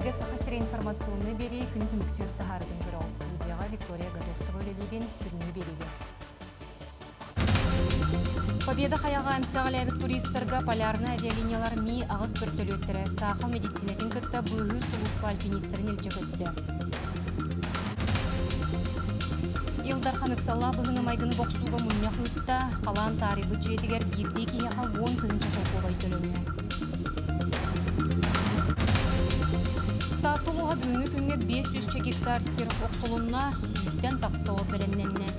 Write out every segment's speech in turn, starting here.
Эфиргэ Саха сирэ информационнай биэрии күнү түмүктүүр таһаарытын көрөҕүт. Студияҕа Виктория Готовцева үлэлиибин. Бүгүҥҥү биэриигэ. Победа хайаҕа эмсэҕэлээбит туристарга полярнай авиалиниялар Ми-8 бөртөлүөттэрэ саахал медицинэтин кытта быыһыыр сулууспа альпинистарын илдьэ көттө. Ил Дархан ыксаллаах быһыыны-майгыны бохсууга мунньах ыытта, халаан таарыйбыт дьиэтигэр биирдии киһиэхэ 10 000 солкуобай төлөнүө. Таатта улууһа бүгүҥҥү күҥҥэ 500 гектар сир охсулунна, сүүстэн тахса от бэлэмнэннэ.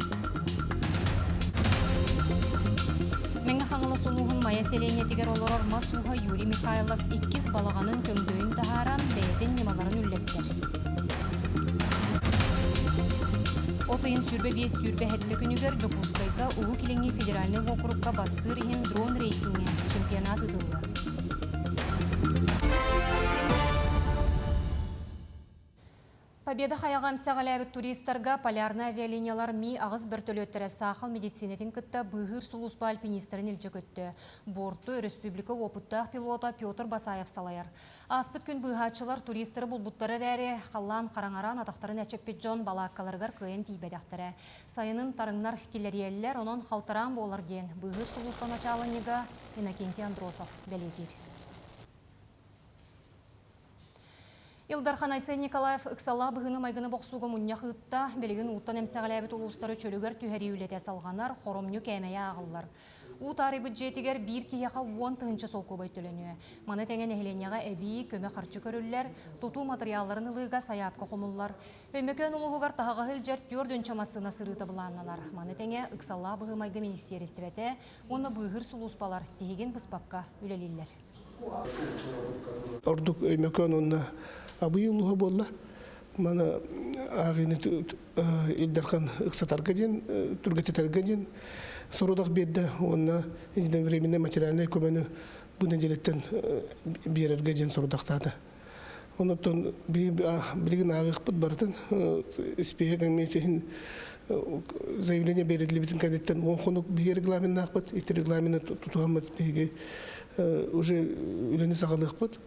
Мэҥэ Хаҥалас улууһун Майа сэлиэнньэтигэр олорор мас ууһа Юрий Михайлов иккис балаҕанын көҥдөйүн таһааран, бэйэтин ньымаларын үллэстэр. От ыйын 25-27 күнүгэр Дьокуускайга Уһук Илиҥҥи федеральнай уокурукка бастыыр иһин дрон рейсиҥҥэ чемпионат ыытыллыа. Победа хайаҕа эмсэҕэлээбит туристарга полярнай авиалиниялар Ми-8 бөртөлүөттэрэ саахал медицинэтин кытта быыһыыр сулууспа альпинистарын илдьэ көттө. Борту өрөспүүбүлүкэ уопуттаах пилота Петр Басаев салайар. Ааспыт күн быыһааччылар туристары булбуттара эрээри, халлаан хараҥаран атахтарын эчэппит дьон балааккаларыгар кыайан тиийбэтэхтэрэ. Сайынын тарыҥнар киллэриэллэр, онон халтараан буолар диэн быыһыыр сулууспа начаалынньыга Иннокентий Андросов бэлиэтиир. Ил Дархан Айсен Николаев ыксаллаах быһыыны-майгыны бохсууга мунньах ыытта. Билигин ууттан эмсэҕэлээбит улуустары чөлүгэр түһэрии үлэтэ салҕанар, хоромньу кээмэйэ ааҕыллар. Уу таарыйбыт дьиэтигэр биир киһиэхэ 10 000 солкуобай төлөнүө. Маны тэҥэ нэһилиэнньэҕэ эбии көмө харчы көрүллэр, тутуу матырыйаалларын ылыыга сайаапка хомуллар. Өймөкөөн улууһугар таһаҕаһы илдьэр түөрт массыына сырыыта былааннанар. Маны тэҥэ ыксаллаах быһыы-майгы министиэристибэтэ уонна быыһыыр сулууспалар тиһигин быспакка үлэлииллэр. Ордук Өймөкөөн уонна Абый улууһа буолла. Маны ааҕыыны Ил Дархан ыксатарга диэн, түргэтэтэргэ диэн сорудах биэрдэ уонна единовременнай материальнай көмөнү бу нэдиэлэттэн биэрэргэ диэн сорудахтаата. Онон билигин ааҕыахпыт барытын испииһэк иһин заявление бэриллибитин кэнниттэн 10 хонук биһиги регламеннаахпыт. Ити регламены тутуһаммыт биһиги уже үлэни саҕалыахпыт.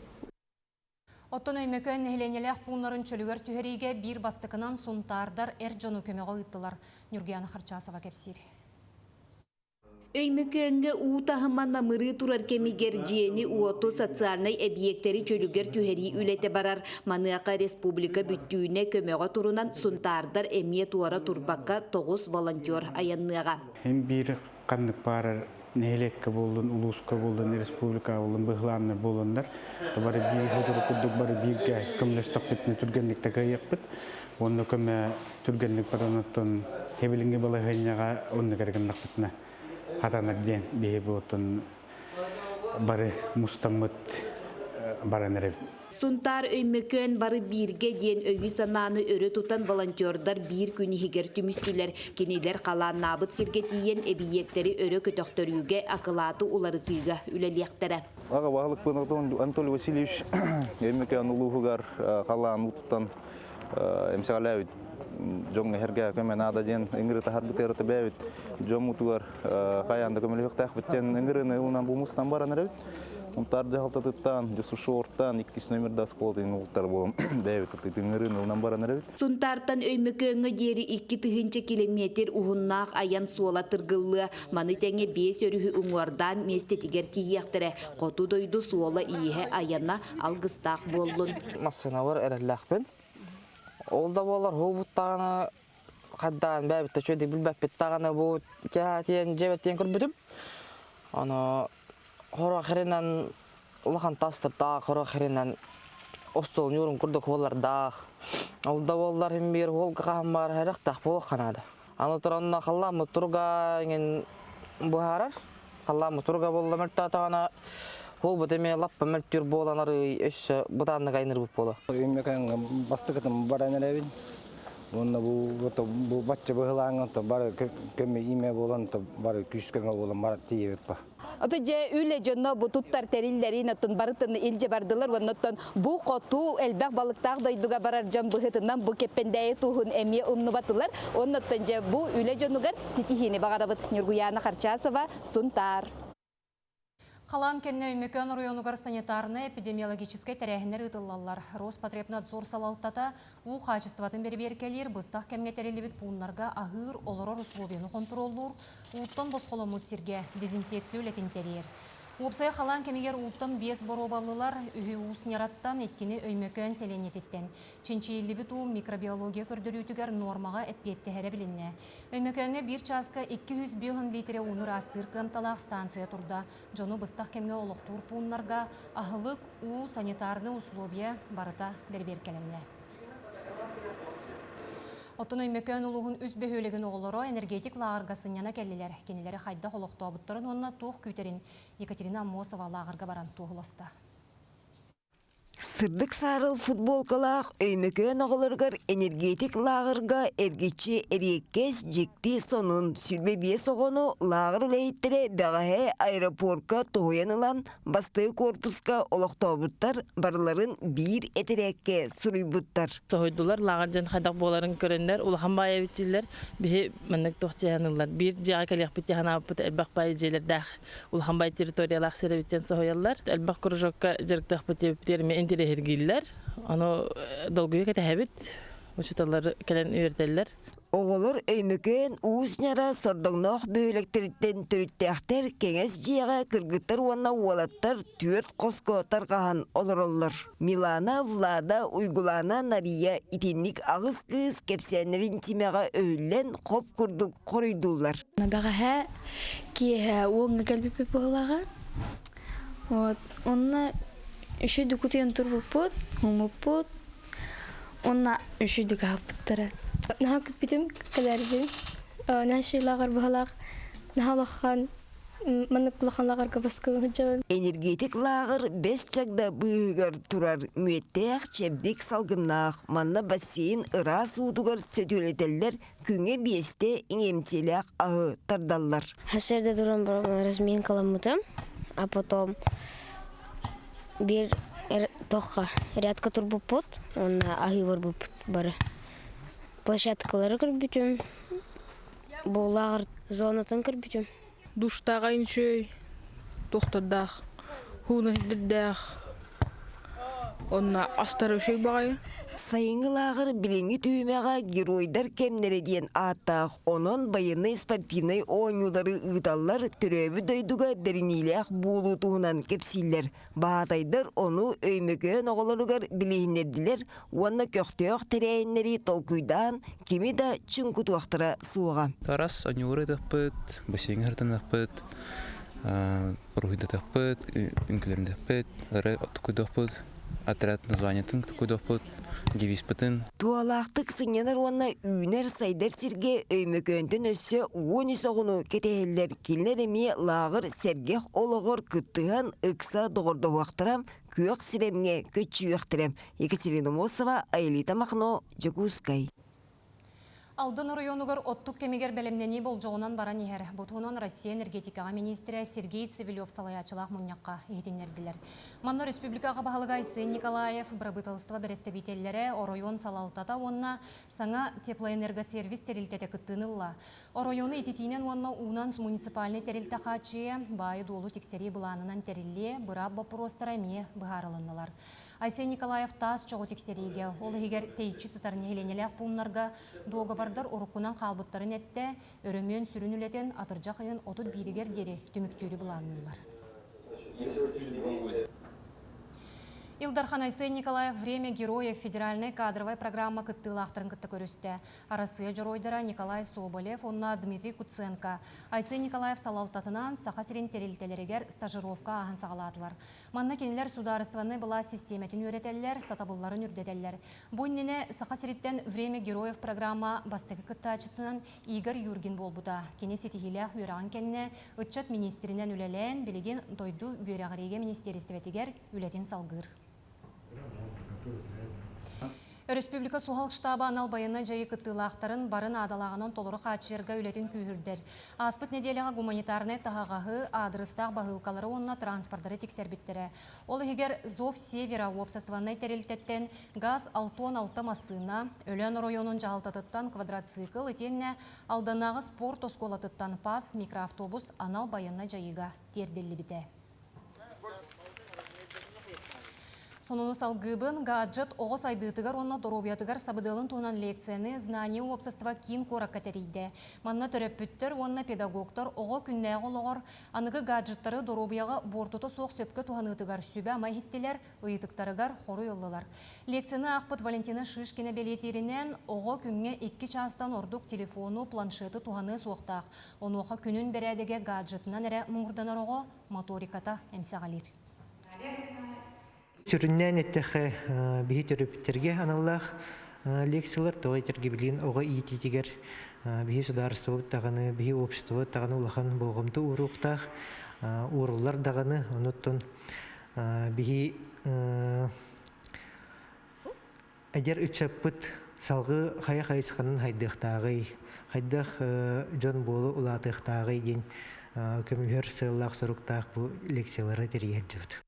Оттон Өймөкөөн нэһилиэнньэлээх пууннарын чөлүгэр түһэриигэ биир бастакынан сунтаардар эр дьону көмөҕө ыыттылар. Ньургуяна Харчасова кэпсиир. Өймөкөөҥҥө уу таһыма намырыы турар кэмигэр дьиэни-уоту, социальнай эбийиэктэри чөлүгэр түһэрии үлэтэ барар. Маныаха республика бүттүүнэ көмөҕө турунан сунтаардар эмиэ туора турбакка тоҕус волонтер айанныаҕа. Һин биир ханнык баарар нэһилиэккэ буоллун, улууска буоллун, республикаҕа буоллун быһылааннар буоллуннар, бары биир сотору курдук бары бииргэ көмөлөстөхпүтүнэ түргэнник да кыайыахпыт. Уонна көмө түргэнник баран оттон хэбилиҥҥи балаһыанньаҕа оннук эрэ гыннахпытына хатанар диэн биһи бу оттон бары мустаммыт баран эрэбит. Сунтаар Өймөкөөн бары бииргэ диэн өйү-санааны өрө тутан волонтердар биир күн иһигэр түмүстүлэр. Кинилэр халааннаабыт сиргэ тиийэн эбийиэктэри өрө көтөхтөрүүгэ, акылааты уларытыыга үлэлиэхтэрэ. Аҕа баһылыкпын Анатолий Васильевич Өймөкөөн улууһугар халаан уутуттан эмсэҕэлээбит дьоҥҥо эһэргэ көмө наада диэн ыҥырыы таһарбыт ыарыта бэйэбит дьоммутугар хайаан да көмөлөһүөхтээхпит диэн ыҥырыыны ылынан бу мустан баран эрэбит. Унтаар дьаһалтатыттан, Дюсушортан иккис номердаах оскуолатын уолаттар буолан бэйэбит ыҥырыыны ылынан баран эрэбит. Сунтаартан Өймөкөөҥҥө диэри 2000 килэмиэтир уһуннаах айан суола тыргыллыа. Маны тэҥэ биэс өрүһү уҥуордаан миэстэтигэр тиийиэхтэрэ. Хоту дойду суола-ииһэ айана алгыстаах буоллун. Массыыналар эрэллээхпин. Ол да буоллар буолбуттаҕына хаддаан бэйэбит да үчүгэйдик билбэппит даҕаны бу кэһээтиэн дьиэбэттиэн көрбүтүм. Ону хоро херинэн улахан тастырдаах, хоро херинэн остуол ньуурун курдук буолардаах. Ол да буоллар иһин биир уолга хаһан баар эрэхтээх буолуохха наада. Аны туранна халлааммыт туруга иҥин быһаарар. Халлааммыт туруга буолла мөлтөөтөҕүнэ буолбут эмиэ лаппа мөлтүүр буолан арыый өссө бытааннык айнырбыт буолуо. Өймөкөөҥҥө бастакытын баран эрэбин. Уонна бу бу бачча быһылааҥҥа бары көмө иимэ буолан бары күүс көмө буолан барат тиийэбит ба. Ото дьэ үлэ дьоно бу туттар тэриллэрин оттон барытын илдьэ бардылар уонна оттон бу хоту элбэх балыктаах дойдуга барар дьон быһыытынан бу Кэппэндээйи тууһун эмиэ умнубатылар. Уонна оттон дьэ бу үлэ дьонугар ситиһиини баҕарабыт. Ньургуяна Харчасова, Сунтаар. Халаан кэннэ Өймөкөөн оройуонугар санитарнай-эпидемиологическай тэрээһиннэр ыытыллаллар. Роспотребнадзор салалтата уу хаачыстыбатын бэрэбиэркэлиир, быстах кэмҥэ тэриллибит пууннарга аһыыр, олорор условияны хонтуруоллуур, ууттан босхоломмут сиргэ дезинфекция үлэтин тэрийэр. Уопсайа халаан кэмигэр ууттан биэс боруобаллылар, үһү Уус Ньараттан, иккини Өймөкөөн сэлиэнньэтиттэн. Чинчийиллибит уу микробиология көрдөрүүтүгэр нуормаҕа эппиэттэһэрэ билиннэ. Өймөкөөҥҥө биир чааска 250 лиитирэ ууну ыраастыыр кыамталаах станция турда. Дьону быстах кэмҥэ олохтуур пууннарга аһылык, уу, санитарнай условия барыта бэрэбиэркэлэннэ. Оттон Өймөкөөн улууһун үс бөһүөлэгин оҕолоро энергетик лааҕырга сынньана кэллилэр. Кинилэри хайдах олохтообуттарын уонна туох күүтэрин Екатерина Аммосова лааҕырга баран туоһуласта. Сырдык саарыл футболкалаах Өймөкөөн оҕолоругар энергетик лааҕырга эргиччи эриэккэс дьикти сонун 25 оҕону лааҕыр үлэһиттэрэ бэҕэһээ аэропорка тоһуйан ылан бастакы корпуска олохтообуттар барыларын биир этэрээккэ суруйбуттар. Соһуйдулар лааҕыр дьон хайдах буоларын көрөннөр улахан баай эбит биһи маннык туох дьаһаныллар биир дьиэҕэ кэлиэхпит дьаһанаабыппыт элбэх баай дьиэлэрдээх улахан бай территориялаах сир эбиттэн соһуйаллар. Элбэх кружокка дьарыктаахпыт диэбиппитигэр эмиэ интэриэһиргииллэр. Ону долгуйа кэтэһэбит. Учууталлар кэлэн үөрэтэллэр. Оҕолор Өймөкөөн Уус Ньара сордоҥноох бөһүөлэктэриттэн төрүттээхтэр кэҥэс дьиэҕэ кыргыттар уонна уолаттар түөрт хоско тарҕаһан олороллор. Милана, Влада, Уйгулаана, Нария итинник аҕыс кыыс кэпсээннэрин тимэҕэ өһүллэн хоп курдук хоруйдууллар. Бэҕэһээ киэһэ уоҥҥа кэлбиппит быһыылааҕа. Вот онно үчүгэй утуйан турбуппут, ууммуппут уонна үчүгэйдик аһаппыттара. Наһаа күүппүтүм кэлэрбин. Наһаа шейлааҕар быһалаах, наһаа улахан маннык улахан лааҕырга баскы сылдьабын. Энергетик лааҕыр бэс чагда быыһыгар турар мүөттээх, чэбдик салгыннаах. Манна бассейн ыраас уутугар сөтүөлэтэллэр, күҥҥэ биэстэ иҥэмтиэлээх аһы тардаллар. Сарсыарда туран разминкаламмытым, а потом биир тохха рядка турбуппут уонна аһыы барбыппыт бары. Площадкалары көрбүтүм, бу лааҕыр зонатын көрбүтүм. Душтааҕа үчүгэй, туохтардаах, һууна сирдэрдээх, онно астара үчүгэй баҕайы. Сайыҥҥы лааҕыр билиҥҥи түһүмэҕэ Геройдар кэмнэрэ диэн ааттаах, онон байыаннай-спортивнай оонньуулары ыыталлар, төрөөбүт дойдуга бэриниилээх буолуу туһунан кэпсииллэр. Баһаатайдар ону Өймөкөөн оҕолоругар билиһиннэрдилэр уонна көхтөөх тэрээһиннэри толкуйдаан кими да чуҥкутуохтара суоҕа. Тарас оонньуулары ыытыахпыт, бассейҥҥа сырытыннахпыт, уруһуйдатыахпыт, үҥкүүлэрдиэхпит, ырыа токуйдуохпут, отряд названиетын токуйдуохпут, девизпытын. Туһалаахтык сынньанар уонна үүнэр-сайдар сиргэ Өймөкөөнтөн өссө 13 оҕону кэтэһэллэр. Кинилэр эмиэ лааҕыр сэргэх олоҕор кыттыһан ыкса доҕордоһуохтара, күөх сирэмҥэ көччүйүөхтэрэ. Екатерина Мосова, Аэлита Махно, Дьокуускай. Алдан оройуонугар оттук кэмигэр бэлэмнэнии болдьоҕунан баран иһэр. Бу туһунан Россия энергетикаҕа миниистирэ Сергей Цивилев салайааччылаах мунньахха иһитиннэрдилэр. Манна республика аҕа баһылыга Айсен Николаев, бырабыыталыстыба бэрэстэбиитэллэрэ, оройуон салалтата уонна саҥа теплоэнергосервис тэрилтэтэ кыттыыны ылла. Оройуону ититиинэн уонна уунан муниципальнай тэрилтэ хааччыйа, баайы-дуолу тиксэрии былаанынан тэриллиэ, быраап боппуруостара эмиэ быһаарылыннылар. Айсен Николаев таас чоҕу тиксэриигэ, ол иһигэр тэйиччи сытар нэһилиэнньэлээх пууннарга дуогабардар уруккунан хаалбыттарын эттэ, өрөмүөн сүрүн үлэтин атырдьах ыйын 31-гэр диэри түмүктүүрү былаанныыллар. Ил Дархан Айсен Николаев «Время героев» федеральнай кадровай программа кыттыылаахтарын кытта көрүстэ. Арассыыйа дьоруойдара Николай Соболев уонна Дмитрий Куценко Айсен Николаев салалтатынан Саха сирин тэрилтэлэригэр стажировка ааһан саҕалаатылар. Манна кинилэр судаарыстыбаннай былаас систиэмэтин үөрэтэллэр, сатабылларын үрдэтэллэр. Бу иннинэ Саха сириттэн «Время героев» программа бастакы кыттааччытынан Игорь Юргин буолбута. Кини ситиһиилээх үөрэҕин кэннэ ыччат миниистиринэн үлэлээн, билигин дойду үөрэҕириигэ министиэристибэтигэр үлэтин салгыыр. Өрөспүүбүлүкэ суһал штаба анал байыаннай дьайыы кыттыылаахтарын бары наадалааҕынан толору хааччыйарга үлэтин күүһүрдэр. Ааспыт нэдиэлэҕэ гуманитарнай таһаҕаһы, аадырыстаах баһыылкалары уонна транспордары тиксэрбиттэрэ. Ол иһигэр Зов Севера уопсастыбаннай тэрилтэттэн газ 66 массыына, Өлөөн оройуонун дьаһалтатыттан квадроцикл итиэннэ Алданнааҕы спорт оскуолатыттан пас микроавтобус анал байыаннай дьайыыга тиэрдиллибитэ. Сонуну салгыыбын. Гаджет оҕо сайдыытыгар уонна доруобуйатыгар сабыдыалын туһунан лекцияны Знание уопсастыба киин куоракка тэрийдэ. Манна төрөппүттэр уонна педагогтар оҕо күннээҕи олоҕор аныгы гаджеттары доруобуйаҕа буортута суох сөпкө туһаныытыгар сүбэ-ама иһиттилэр, ыйытыктарыгар хоруй ыллылар. Лекцияны аахпыт Валентина Шишкина бэлиэтииринэн, оҕо күҥҥэ 2 чаастан ордук телефону, планшеты туһаныа суохтаах. Онуоха күнүн бэрээдэгэ гаджетынан эрэ муҥурданар оҕо моториката эмсэҕэлиир. Сүрүннээн эттэххэ, биһи төрөппүттэргэ аналлаах лекциялар тоҕо этэргэ билигин оҕо иитиитигэр биһи судаарыстыбабыт даҕаны, биһи обществобыт даҕаны улахан болҕомто ууруохтаах, ууруллар даҕаны. Онуттан биһи эдэр ыччаппыт салгыы хайа хайысханан хайдыахтааҕый, хайдах дьон буола улаатыахтааҕый диэн көмүлүһэр сыаллаах-соруктаах бу лекциялары тэрийэр дьыбыт.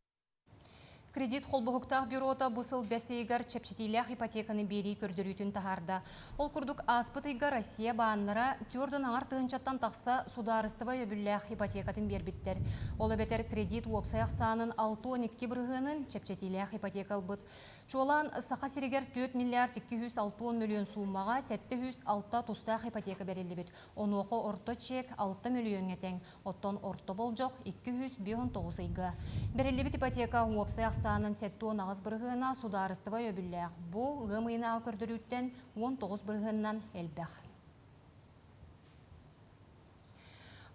Кредит холбоһуктаах бюрота бу сыл бэс ыйыгар чэпчэтиилээх ипотеканы биэрии көрдөрүүтүн таһаарда. Ол курдук ааспыт ыйга Россия бааннара 4,5 тыһыынчаттан тахса судаарыстыба өйөбүллээх ипотекатын биэрбиттэр. Ол эбэтэр кредит уопсай ахсаанын 62 бырыһыанын чэпчэтиилээх ипотека ылбыт. Чуолаан Саха сиригэр 4 миллиард 260 мөлүйүөн сууммаҕа 706 тустаах ипотека бэриллибит. Онуоха орто чек 6 мөлүйүөҥҥэ тэҥ. Оттон орто болдьох 259 ыйга. Бэриллибит ипотека уопсай ахсаанын 78 бырыһыана судаарыстыба өйөбүллээх. Бу ыам ыйынааҕы көрдөрүүттэн 19 бырыһыанынан элбэх.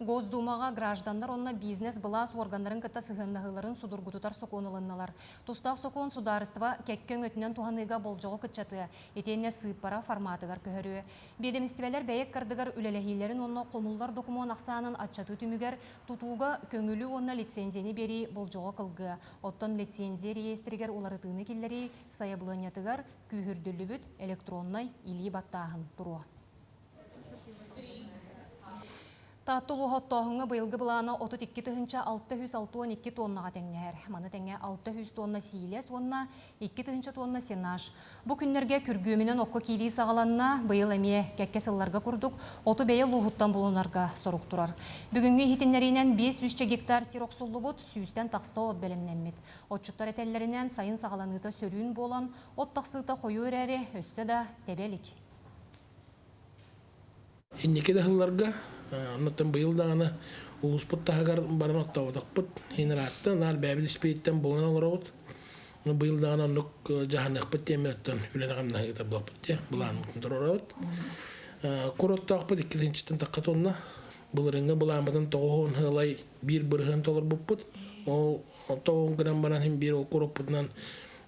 Госдумаҕа гражданнар уонна бизнес-былаас уорганнарын кытта сыһыаннаһыыларын судургутутар сокуон ылыннылар. Тустаах сокуон судаарыстыба кэккэ өҥөтүнэн туһаныыга болдьоҕу кыччатыа, итиэннэ сыыппара форматыгар көһөрүө. Биэдэмистибэлэр бэйэ ыккардыгар үлэлэһиилэрин уонна хомуллар докумуон ахсаанын аччатыы түмүгэр тутууга көҥүлү уонна лицензияны биэрии болдьоҕо кылгыа. Оттон лицензия реестригэр уларытыыны киллэрии сайабылыанньатыгар күүһүрдүллүбүт электроннай илии баттааһын туруо. Таатта улууһа оттооһуҥҥа быйылгы былаана 32 662 тоннаҕа тэҥнэһэр. Маны тэҥэ 600 тонна сиилэс уонна 2 тонна сенаж. Бу күннэргэ күргүөмүнэн окко киирии саҕаланна, быйыл эмиэ кэккэ сылларга курдук оту бэйэ улууһуттан булунарга сорук турар. Бүгүҥҥү иһитиннэриинэн 500 гектар сир охсуллубут, сүүстэн тахса от бэлэмнэммит. Отчуттар этэллэринэн, сайын саҕаланыыта сөрүүн буолан, от тахсыыта хойуу эрээри, өссө да тэбэ илик. Инники да сылларга, оннуттан быйыл даҕаны улууспут таһыгар баран оттооботохпут. Иһин ыраатта, наар бэйэбит испииттэн булан олоробут. Быйыл даҕаны оннук дьаһаныахпыт диэммит оттон үлэни-хамнаһы ыытар буолаппыт диye былааммытын туруорабыт. Кур оттоохпут икки тыһыынчаттан тахха тонна. Былырыыҥҥы былааммытын тоҕуһун сылай биир бырыһыан толорбуппут. Ол тоҕун гынан баран иһин биир ол кур оппутунан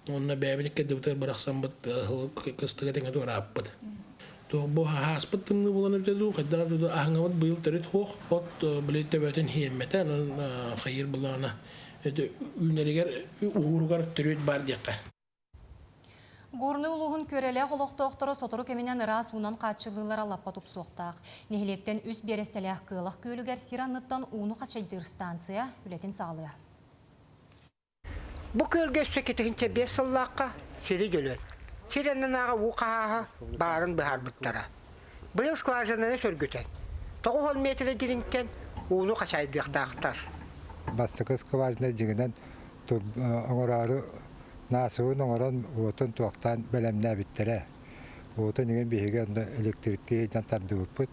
онно бэйэбит иккэрдибитигэр бырахсаммыт кыстыга тэҥэ туорааппыт. Туох бу ааспыт тымныы буолан эбитэ дуу, хайдах эбитэ дуу, аһыҥабыт быйыл төрүт суох. От били төбөтүн иһиэммэтэ, онон хайыыр былаана үүнэригэр, уһууругар төрүөт баар диэххэ. Горнай улууһун Күөрэлээх олохтоохторо сотору кэминэн ыраас уунан хааччыллыылара лаппа тупсуохтаах. Нэһилиэктэн үс биэрэстэлээх Кыалах күөлүгэр сир анныттан ууну хачайдыыр станция үлэтин саҕалыа. Бу күөлгэ өссө 205 сыллаахха сири дьөлөн, сир аннынааҕы уу хаһааһа баарын быһаарбыттара. Быйыл скважинаны сөргүтэн, 90 миэтэрэ дириҥтэн ууну хачайдыахтаахтар. Бастакы скважина дьиҥинэн оҥороору наасыбын оҥорон уотун туохтаан бэлэмнээбиттэрэ. Уотун игин биһиги онно электриктии сылдьан тардыбыппыт.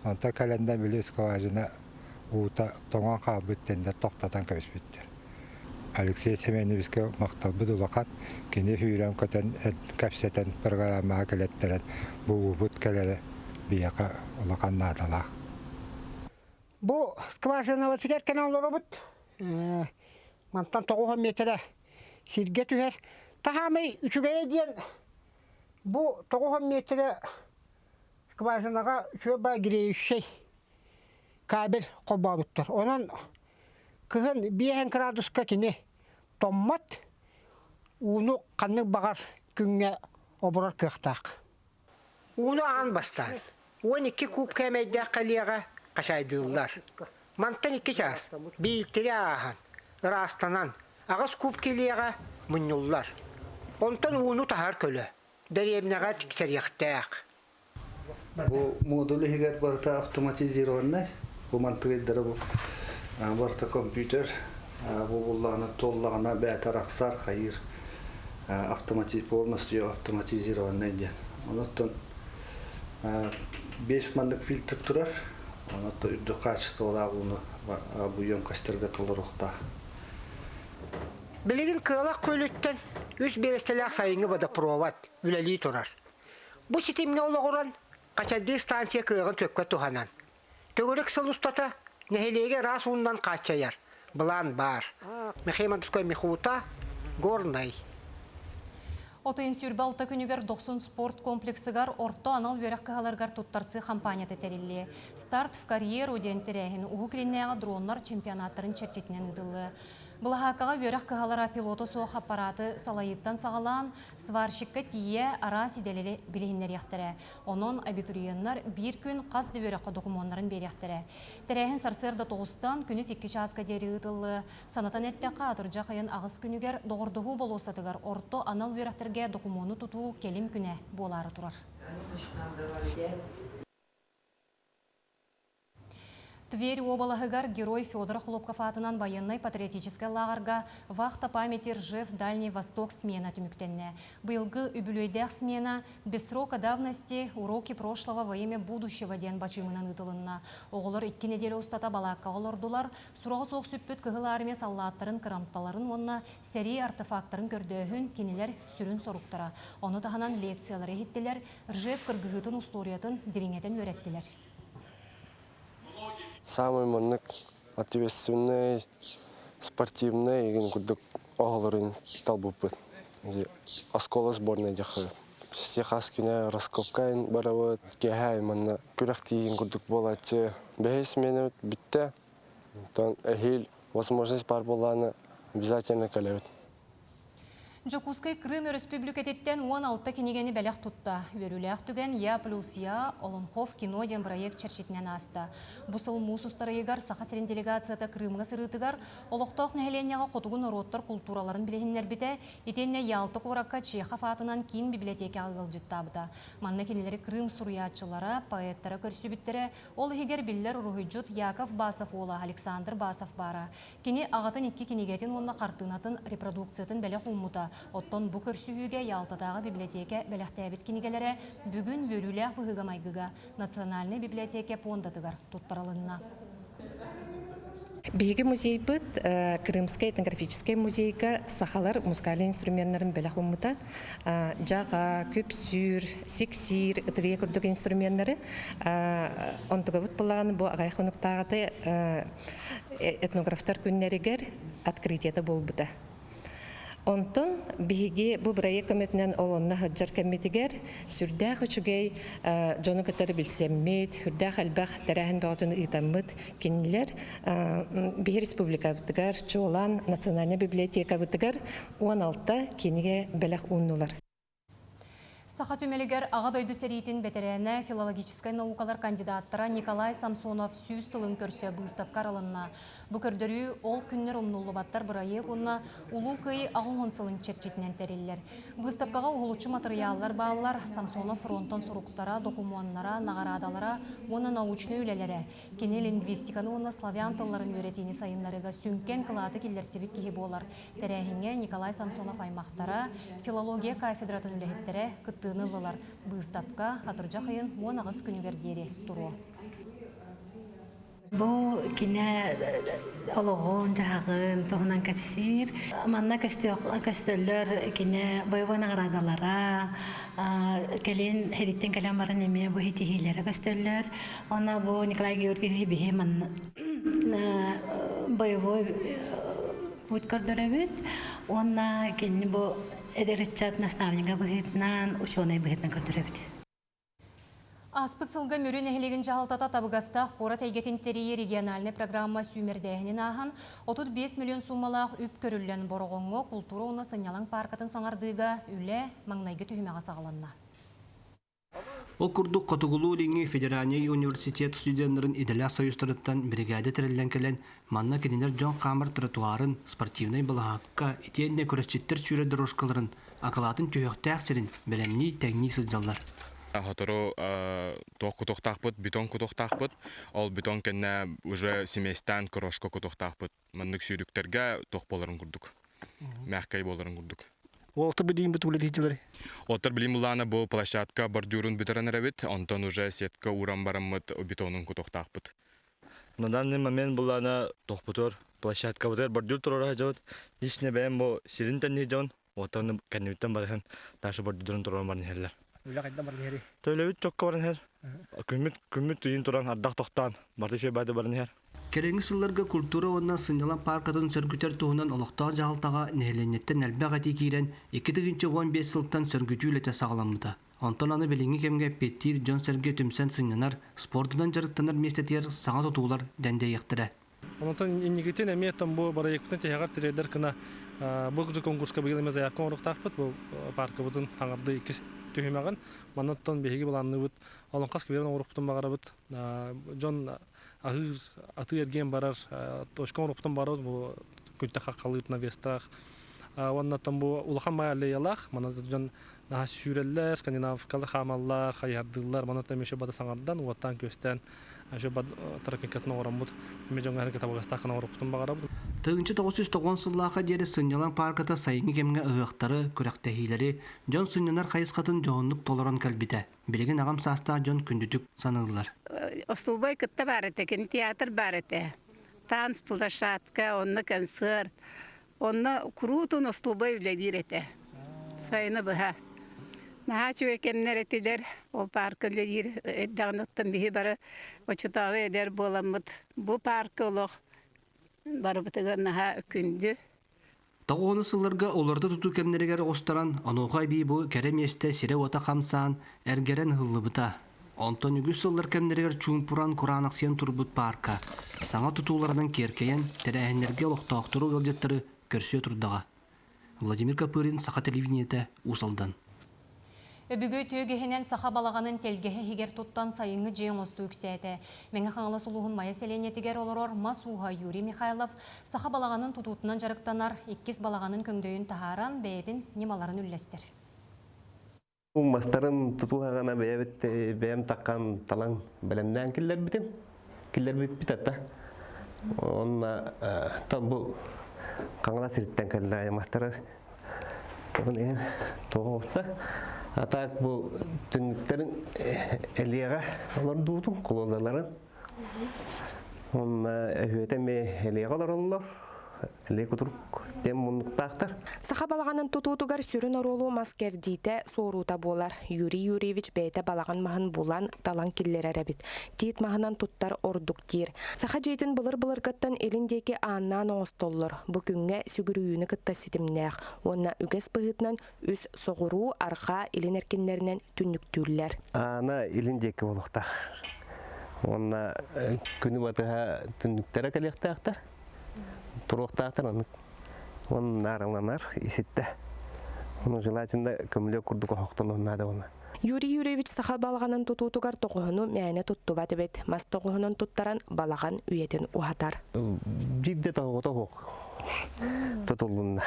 Онтон кэлэннэ били скважина уута тоҥон хаалбыт диэннэр тохтотон кэбиспиттэр. Алексей Семеновичка махталбыт улахан. Кини сүүрэн-көтөн, кэпсэтэн программаҕа кэлэттэрэн бу уубут кэлэрэ биһиэхэ улахан наадалаах. Бу скважинабытыгар кэлэн олоробут. Мантан 90 миэтэрэ сиргэ түһэр. Таһаамай үчүгэйэ диэн бу 90 миэтэрэ скважинаҕа үчүгэй греющай кабель холбообуттар. Онон кыһын биэһэн градуска кини томмот, ууну ханнык баҕар күҥҥэ оборор кыахтаах. Ууну аан бастаан 12 куб кээмэйдээх кэлиэҕэ хачайдыыллар. Мантан икки чаас биилтири ааһан, ыраастанан, аҕыс куб килиэҕэ мунньуллар. Онтон ууну таһар көлө дэриэбинэҕэ тиксэриэхтээх. Бу модуль иһигэр барыта автоматизированнай. Бу мантыгайдара бу барыта компьютер. Бу буллаҕына туоллаҕына бээтэ арахсар, хайыыр. Автомати полностью автоматизированный диэн. Онон бес маннык фильтр турар. Онон үрдүк качестволаах ууну бу емкостьтарга толоруохтаах. Билигин Кыалах күөлүттэн үс биэрэстэлээх сайыҥҥы водопровод үлэлии турар. Бу ситимҥэ олоҕуран, Хачайдыы станция кыаҕын сөпкө туһанан, төгүрүк сыл устата нэһилиэги ыраас ууннан хааччыйар былаан баар. Михаил Мандускай Михута, Горнай. Отын 26 күнүгэр Дохсун спорт комплексыгар орто анал үөрэх кыһаларыгар туттарсыы хампаанньата тэриллиэ. «Старт в карьеру» диэн тэрээһин Уһук Илиннээҕи дроннар чемпионаттарын чэрчитинэн ыытыллыа. Былаһааккаҕа үөрэх кыһалара пилота суох аппараты салайыыттан саҕалаан, сварщикка тиийэ араас идэлэри билиһиннэриэхтэрэ. Онон абитуриеннар биир күн хас да үөрэххэ докумуоннарын биэриэхтэрэ. Тэрээһин сарсыарда тоҕустан күнүс икки чааска диэри ыытыллыа. Санатан эттэххэ, атырдьах ыйын аҕыс күнүгэр Доҕордоһуу болуоссатыгар орто анал үөрэхтэргэ докумуону тутуу кэлим күнэ буолаары турар. Тверь уобалаһыгар герой Федор Хлопков аатынан байыаннай-патриотическай лааҕырга «Вахта памяти Ржев Дальний Восток» смена түмүктэннэ. Быйылгы үбүлүөйдээх смена «Без срока давности. Уроки прошлого во имя будущего» диэн бачыымынан ыытылынна. Оҕолор икки нэдиэлэ устата балааккаҕа олордулар, сураҕа суох сүппүт Кыһыл Армия саллааттарын кырамталарын уонна сэрии артефактарын көрдөөһүн кинилэр сүрүн соруктара. Ону таһынан лекциялары иһиттилэр, Ржев кыргыһыытын устуоруйатын дириҥэтэн үөрэттилэр. Самый маннык ответственный, спортивный игин курдук оҕолорун талбыппыт. Оскуола сборная дьахы. Всех күнэ раскопка барабыт, киэһэ манна күрэхтиигин курдук буолааччы. Бэһис сменабыт бүттэ. Онтон эһиил возможность бар буоллаҕына обязательно кэлэбит. Дьокуускай Крым Өрөспүүбүлүкэтиттэн 16 кинигэни бэлэх тутта. Үөрүүлээх түгэн «Я плюс я» Олонхов кино диэн бырайыак чэрчитинэн ааста. Бу сыл муус устар ыйыгар Саха сирин делегацията Крымҥа сырыытыгар олохтоох нэһилиэнньэҕэ хотугу норуоттар култуураларын билиһиннэрбитэ, итиэннэ Ялта куоракка Чехов аатынан киин библиотекаҕа ыалдьыттаабыта. Манна кинилэри Крым суруйааччылара, поэттара көрсүбүттэрэ, ол иһигэр биллэр уруһуйдьут Яков Басов уола Александр Басов баара. Кини аҕатын икки кинигэтин уонна хартыынатын репродукциятын бэлэх ууммута. Оттон бу көрсүһүүгэ Ялтатааҕы библиотека бэлэхтээбит кинигэлэрэ бүгүн үөрүүлээх быһыыга-майгыга Национальнай библиотека пуондатыгар туттарылынна. Биһиги музейбыт Крымскай этнографическай музейга сахалар музыкальнай инструменнарын бэлэх ууммута. Дьаҕа, күпсүүр, сиксиир, ытыгыйа курдук инструменнары. Онтугабыт былаан бу аҕай хонуктааҕыта этнографтар күннэригэр открытиета буолбута. Онтон биһиги бу бырайыак көмөтүнэн ол онно сылдьар кэммитигэр сүрдээх үчүгэй дьону кытары билсэммит, сүрдээх элбэх тэрээһин бөҕөтүн ыытаммыт кинилэр биһи республикабытыгар, чуолаан национальнай библиотекабытыгар 16 кинигэ бэлэх ууннулар. Саха түмэлигэр Аҕа дойду сэриитин бэтэрээнэ, филологическай наукалар кандидаттара Николай Самсонов сүүс сылын көрсө быыстапка арылынна. Бу көрдөрүү ол күннэр умнуллубаттар бырайыак уонна Улуу Кыайыы аҕыс сылын чэрчитинэн тэриллэр. Быыстапкаҕа уһулуччу матырыйааллар бааллар, Самсонов фронтан суруктара, докумуоннара, наҕараадалара уонна научнай үлэлэрэ. Кини лингвистиканы уонна славян тылларын үөрэтиини сайыннарыыга сүҥкэн кылааты киллэрсибит киһи буолар. Тэрээһиҥҥэ Николай Самсонов аймахтара, филология кафедратын үлэһиттэрэ кыттыыны ыллылар. Быыстапка атырдьах ыйын 18 күнүгэр диэри туруо. Бу кинэ олоҕун-дьаһаҕын туһунан кэпсиир. Манна көстөллөр кинэ боевой наҕараадалара, кэлин сэрииттэн кэлэн баран эмиэ бу ситиһиилэрэ көстөллөр. Уонна бу Николай Георгиевич биһи манна боевой путь көрдөрөбүт уонна кинини бу эдэр ыччат наставнига быһыытынан, учуонай быһыытынан көрдөрөбүт. Ааспыт сылга Мүрү нэһилиэгин дьаһалтата табыгастаах куорат эйгэтин тэрийии региональнай программа сүүмэрдээһинин ааһан, 35 миллион суумалаах үп көрүллэн Бороҕоҥҥо култуура уонна сынньалаҥ пааркатын саҥардыыга үлэ маҥнайгы түһүмэҕэ саҕаланна. Ол курдук Хотугулуу-Илиҥҥи федеральнай университет студеннарын идэлээх союзтарыттан биригээдэ тэриллэн кэлэн, манна кинилэр дьон хаамар тротуарын, спортивнай былаһаакка итиэннэ күрэсчиттэр сүүрэр дорожкаларын акылаатын түһүөхтээх сирин бэлэмнии, тэҥнии сылдьаллар. Сотору туох кутуохтаахпыт, бетон кутуохтаахпыт. Ол бетон кэннэ уже смесьтаан крошка кутуохтаахпыт. Маннык сүүрүктэргэ туох буоларын курдук, мягкай буоларын курдук. Уолаттар билигин бу үлэлиһдилэр. Оттор билим булаана бу площадка бордюрун бүтэрэн эрэбит, онтон уже сетка ууран бараммыт бетонун кутуохтаахпыт. На данный момент булаана тохпутур площадкабытыгар бордюр туруора сылдьабыт. Лично бэйэм бу сирин тэнниһи дьон, оттон кэннибиттэн барыһан дальше бордюрун туруоран баран иһэллэр. Үлэ хайда баран иһэрий? Төлөбүт чокко баран иһэр. Күммүт күммүт ыйын туран ардах тохтоон барыта үчүгэй баады баран иһэр. Кэлиҥҥи сылларга культура уонна сынньалаҥ пааркатын сөргүтэр туһунан олохтоох дьаһалтаҕа нэһилиэнньэттэн элбэх этии киирэн, 2015 сылтан сөргүтүү үлэтэ саҕаламмыта. Онтон аны билиҥҥи кэмҥэ эппиэттиир дьон-сэргэ түмсэн сынньанар, спордунан дьарыктанар миэстэтигэр саҥа тутуулар дьэндэйиэхтэрэ. Онтон инникитин эмиэ там бу бырайыакпытын тиһэҕэр тириэрдэр гына бу конкурска быйыл эмиэ заявка оҥоруохтаахпыт. Бу пааркабытын хаҥардыы иккис түһүмэҕин. Маннаттан биһиги былаанныыбыт Олоҥхо скверин оҥоруохпутун баҕарабыт. Дьон аһыыр атыы-эргиэн барар точка оҥоруохпутун баҕарабыт. Бу күнтэ хаххалыыр навестаах. Уонна там бу улахан баай аллеялаах. Манна дьон наһаа сүүрэллэр, скандинавкалар хаамаллар, хайыһардыыллар. Манна там еще бада саҥардан, уоттаан-күөстээн еще тропинкатын оҥороммут эмиэ дьоҥҥо эһэргэ табыгастаах гына оҥоруохпутун баҕарабыт. 1990 сыллаахха диэри сынньалаҥ паарката сайыҥҥы кэмҥэ ыһыахтары, күрэхтэһиилэри, дьон сынньанар хайысхатын дьоһуннук толорон кэлбитэ. Билигин аҕам саастаах дьон күндүтүк саныыллар. Остуолбай кытта баар этэ, кинотеатр баар этэ. Танц площадка, онно концерт. Онно куруутун остуолбай үлэлиир этэ. Сайыны быһа. Наһаа үчүгэй кэмнэр этилэр. Ол паарка үлэлиир эрдэҕинэ оттон биһи бары оччотооҕу эдэр буоламмыт бу паарка олох барыбытыгар наһаа күндү. Тоҕуону сылларга олордо тутуу кэмнэригэр оҕустаран, онуоха эбии бу кэрэ миэстэ сирэ-уота хамсаан, эргэрэн ыһыллыбыта. Онтон үгүс сыллар кэмнэригэр чуумпуран кураанахсыйан турбут паарка саҥа тутууларынан киэркэйэн, тэрээһиннэргэ олохтоохтору ыалдьыттары көрсүө турдаҕа. Владимир Копырин, Саха телевидениетэ, Уус Алдан. Өбүгэ үтүө саха балаҕанын тэлгэһэ иһигэр туттан сайыҥҥы дьиэ оҥостуу үксээтэ. Мэҥэ Хаҥалас улууһун Майа сэлиэнньэтигэр олорор мас ууһа Юрий Михайлов саха балаҕанын тутуутунан дьарыктанар, иккис балаҕанын көҥдөйүн таһааран, бэйэтин ньымаларын үллэстэр. Мастарын тутуһаҕына бэйэбит бэйэм таккан талан бэлэмнээн киллэрбитим. Киллэрбиппит ата. Онно там бу Хаҥалас сириттэн кэллэ мастары тоҕуста. А так бу түннүктэрин элиэҕэ олордуутум, колонналарын. Онно өһүөтэ эмиэ элиэҕэ олороллор. Элиэ кутурук диэн муннуктаахтар. Саха балаҕанын тутуутугар сүрүн оруолу мас кэрдиитэ, суоруута буолар. Юрий Юрьевич бэйэтэ балаҕан маһын булан, талан киллэрэр эбит. Тиит маһынан туттар ордук диир. Саха дьиэтин былыр-былыргыттан илин диэки ааннаан оҥостоллор. Бу күҥҥэ сүгүрүйүүнү кытта ситимнээх уонна үгэс быһыытынан үс соҕуруу, арҕаа, илин эркиннэринэн түннүктүүллэр. Аана илин диэки буолуохтаах. Уонна күнү батыһа түннүктэрэ кэлиэхтээхтэр. Туруохтаахтар оннук. Уонна наарыланар иситтэ. Ону желательно көмүлүөк курдук оһохтонуон наада уонна. Юрий Юрьевич саха балаҕанын тутуутугар тоҕоһону мээнэ туттубат эбит. Мас тоҕоһунан туттаран балаҕан үйэтин уһатар. Биирдэ тоҕото оһох тутуллунна.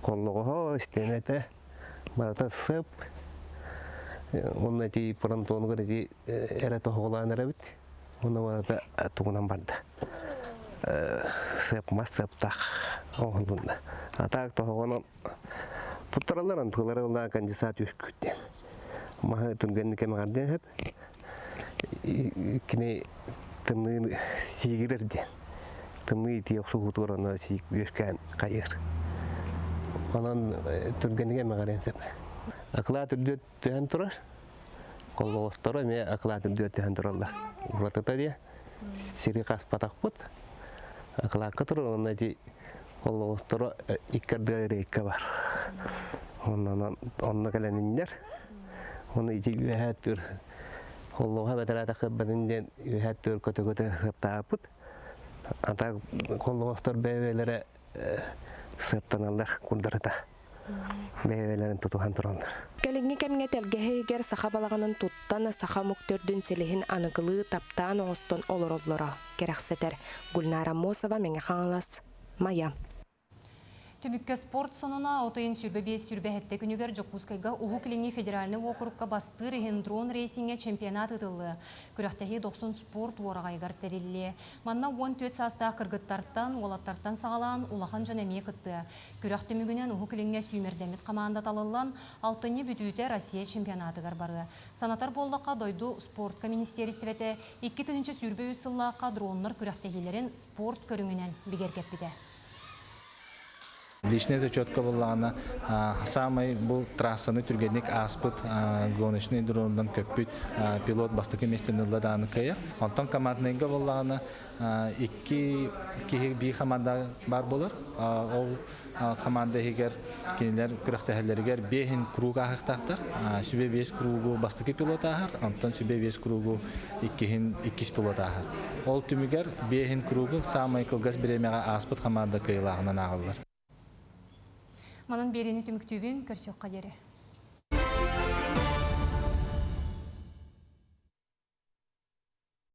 Холлоҕоһо, истиэнэтэ, барыта сып. Онно ити фронтонугар ити эрэ тоһоҕолоон эрэбит. Онно барыта тугунан барда. Сып мас сыаптаах оҥоһулунна. А так тоһоҕонон туттараллар антылары ылаа конденсат үөскүүр диэн. Маһы түргэнник кэмэҕэрдиэн сөп. Кини тымныы сиигирэр диэн. Тымныы итии охсуһуутугар онно сиик үөскээн хайыыр. Онон түргэнник эмэҕириэн сөп. Акылаат үрдүө түһэн турар. Холлоҕосторо эмиэ акылаат үрдүө түһэн тураллар. Уратыта диэ сири хаспатахпыт. Акылаакка турар уонна ити холлоҕосторо икки ардыгар рейка бар. Оннонон онно кэлэниннэр. Оны ити үөһээ түр холлоҕо бэтэрээтэ кырбатын диэн үөһээ түр көтө-көтө сыаптаабыт. Ата холлоҕостор бэйэ-бэйэлэрэ сыаптаналлар курдарыта. Бэйэ-бэйэлэрин тутуһан тураллар. Кэлиҥҥи кэмҥэ тэлгэһэ иһигэр саха балаҕанын туттан, саха омук төрдүн силиһин аныгылыы таптаан оҥостон олороллоро кэрэхсэтэр. Гульнара Аммосова, Мэҥэ Хаҥалас, Майа. Түмүккэ спорт сонуна от ыйын 25-27 күнүгэр Дьокуускайга Уһук Илиҥҥи федеральнай уокурукка бастыыр иһин дрон рейсиҥҥэ чемпионат ыытыллыа. Күрэхтэһии дохсун спорт уораҕайыгар тэриллиэ. Манна 14 саастаах кыргыттартан, уолаттартан саҕалаан улахан дьон эмиэ кыттыа. Күрэх түмүгүнэн Уһук Илиҥҥэ сүүмэрдэммит хамаанда талыллан, алтынньы бүтүүтэ Россия чемпионатыгар барыа. Санатар буоллахха, дойду спортка министиэристибэтэ 2023 сыллаахха дроннар күрэхтэһиилэрин спорт көрүҥүнэн бигэргэппитэ. Личная зачетка буоллаҕына саамай бу трассаны түргэнник ааспыт гоночный дронунан көппүт пилот бастакы миэстэни ылла даҕаны кыайар. Онтон команднайга буоллаҕына икки киһи биир команда баар буолар. Ол команда иһигэр кинилэр күрэхтэһэллэригэр биэһин круг ааһыахтаахтар. Сүбэ биэс кругу бастакы пилот ааһар, онтон сүбэ биэс кругу иккиһин иккис пилот ааһар. Ол түмүгэр биэһин кругу саамай кылгас бириэмэҕэ ааспыт хамаанда кыайыылааҕынан ааҕыллар. Манан биэриини түмүктүүбүн, көрсүөххэ диэри.